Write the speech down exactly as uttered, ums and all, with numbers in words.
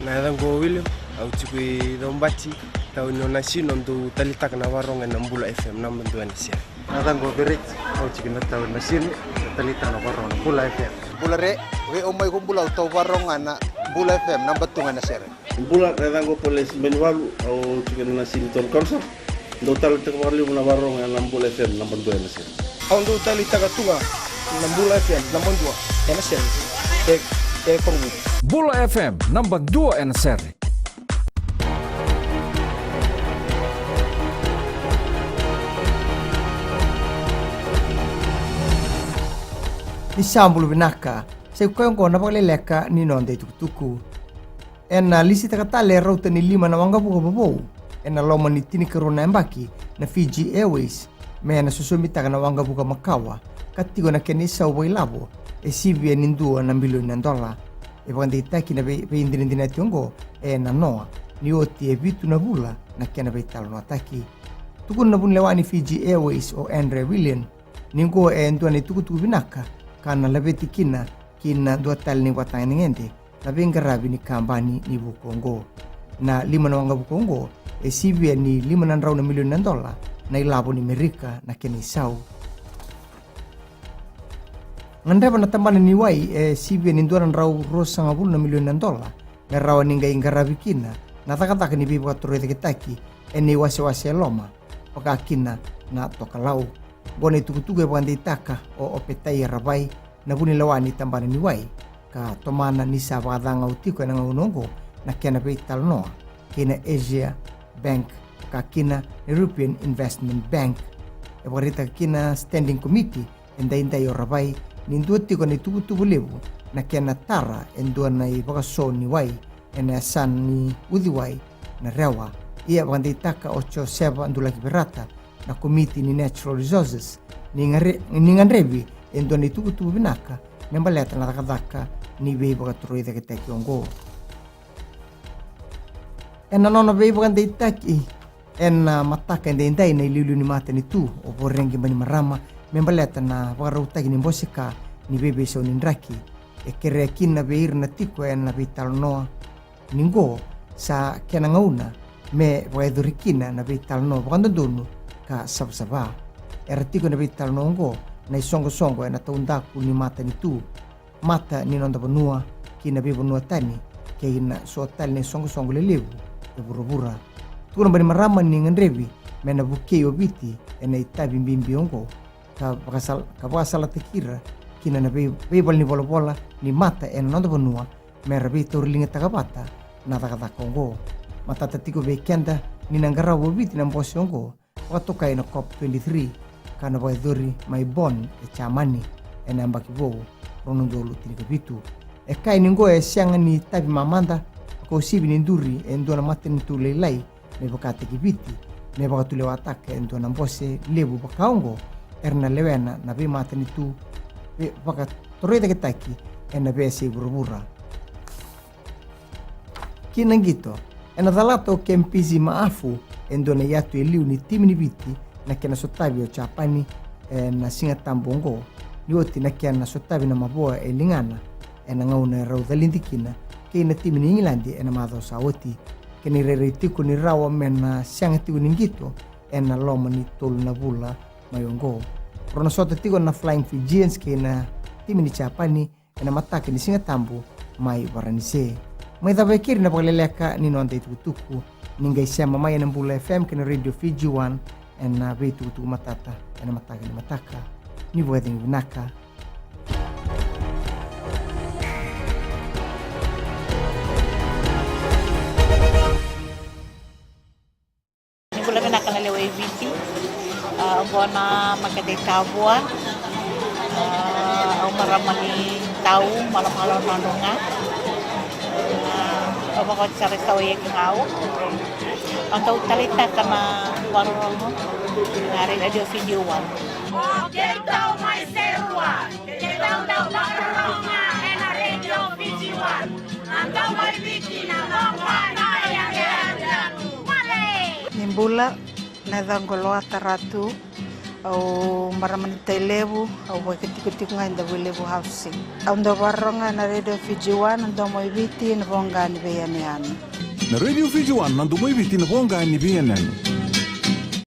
Na yacaqu o William, au tiko i Caubati, tauni o Nasinu, au dau talitaka na varogo ena Bula F M, naba dua ena sere. Na yacaqu o Vereti, au tiko na tauni o Nasinu, talitaka na varogo na Bula F M. Bula re, vei au mai ko Bula, au tau varogo ga na Bula F M, naba tu ga ena sere. Bula, na yacaqu o Polesi Benivalu, au tiko na Nasinu Town Council. Dau talitaka vakalevu na varogo ena Bula F M, naba dua ena sere. Au dau talitaka tu ga na Bula F M, naba dua ena sere. E, e Korovou. Bula F M, naba dua ena sere. Ni sa bula vinaka, sa i koya oqo na vakaleleka ni noda itukutuku. Ena lisitaka tale e rauta ni lima na waqavuka vovou ena loma ni tinikarua na yabaki na Fiji Airways me na sosomitaka na waqavuka makawa, ka tiko na kena isau vakailavo e sivia ni dua na bilioni na dola. E vakadeitaki na vei, veidinadinati oqo ena noa, ni oti e vitu na vula na kena veitalanoataki. Tukuna na vunilewa ni Fiji Airways o Andre William ni oqo e dua na itukutuku vinaka ka na laveti kina ki na dua tale na ivakatagedegede na veiqaravi ni kabani ni vuku oqo. Na lima na waqavuka oqo e sivia ni lima na drau na milioni na dola na ilavo ni Merika na kena isau. Gadreva na tabana ni wai e sivia ni dua na drau ruasagavulu na milioni na dola me rawa ni qai qaravi kina na cakacaka ni veivakatorocaketaki ena iwasewase e loma, vaka kina na tokalau. Oqo na itukutuku e vakadeitaka o Opetai Ravai, na vunilewa ni tabana ni wai, ka tomana ni sa vakacagau tiko ena gauna oqo na kena veitalanoa kei na Asia Bank, vaka kina na European Investment Bank. E vakaraitaka kina na Standing Committee edaidai o Ravai ni dua tiko na ituvatuva levu na kena tara e dua na ivakaso ni wai ena yasana ni uciwai na Rewa. Ia vakadeitaka o Joseva Dulaki Verata na komiti ni Natural Resources ni gare-, ni gadrevi e dua na ituvatuva vinaka me baleta na cakacaka ni veivakatorocaketaki oqo. Ena nona veivakadeitaki ena mataka edaidai na iliuliu ni matanitu o Voreqe Bainimarama me baleta na vakarautaki ni bose ka ni veiveisau ni draki, e kerea kina vei ira na tiko ena veitalanoa ni oqo sa kena gauna me vakayacori kina na veitalanoa vakadodonu ka savasava. Era tiko ena veitalanoa oqo na isoqosoqo ena taudaku ni matanitu, mata ni noda vanua ki na veivanua tani, kei na so tale na isoqosoqo lelevu e vuravura. Tukuna Bainimarama ni gadrevi me na vukei o Viti ena itavi bibi oqo, ka vakasal-, ka vakasalataki ira kina na vei-, veivalenivolavola ni mata ena noda vanua me ra veitauriligataka vata na cakacaka oqo. Matata tiko vei keda ni na qarava o Viti na bose oqo vakatokai na COP twenty-three ka na vakayacori mai Bonn e Jamani ena yabaki vou rua na udolu tinikavitu. E kaya ni oqo e sega ni itavi mamada ka uasivi ni duri e dua na matanitu lailai me vakataki Viti me vakatulewataka e dua na bose levu vaka oqo era na lewena na veimatanitu vei-, vakatorocaketaki ena veiyasai vuravura. Ki na qito, ena calata o Kempisi Maafu e dua na iyatu e liu ni timi ni Viti na kena sotavi o Japani ena Sigatabu oqo, ni oti na kena sotavi na mavoa e ligana ena gauna e rau calidi kina kei na timi ni Igiladi ena macawa sa oti. Kena irairai tiko ni rawa me na sega tiko ni qito ena loma ni tolu na vula mai oqo. Rau na sota tiko na Flying Fijians kei na timi ni Japani ena mataka ni Sigatabu mai Varanise. Mai cava e keri na vakaleleka ni noda itukutuku. Ni qai sema mai ena Bula F M kei na Radio Fiji One ena veitukutuku matata ena mataka ni mataka. Ni vakacegu vinaka. Ni bula vinaka na lewe i Viti. A, oqo na makete i Tavua. A, au marama ni Tau, Malomalo, Nadroga. A, au vakaoti sara i Sauiaki ga au. Au dau taleitaka na vakarorogo na Radio Fiji One. O keitou mai Serua, keitou dau vakarorogo ga ena Radio Fiji One. Na domo i Viti, na domo na yadayada. Ni bula, na yacaqu o Loata Ratu. Au marama ni Tailevu, au vakaitikotiko ga e Davuilevu Housing. Au dau vakarorogo ga na Radio Fiji One, na domo i Viti, na voqa ni veiyanuyanu. Na Radio Fiji One, na domo i Viti, na voqa ni veiyanuyanu.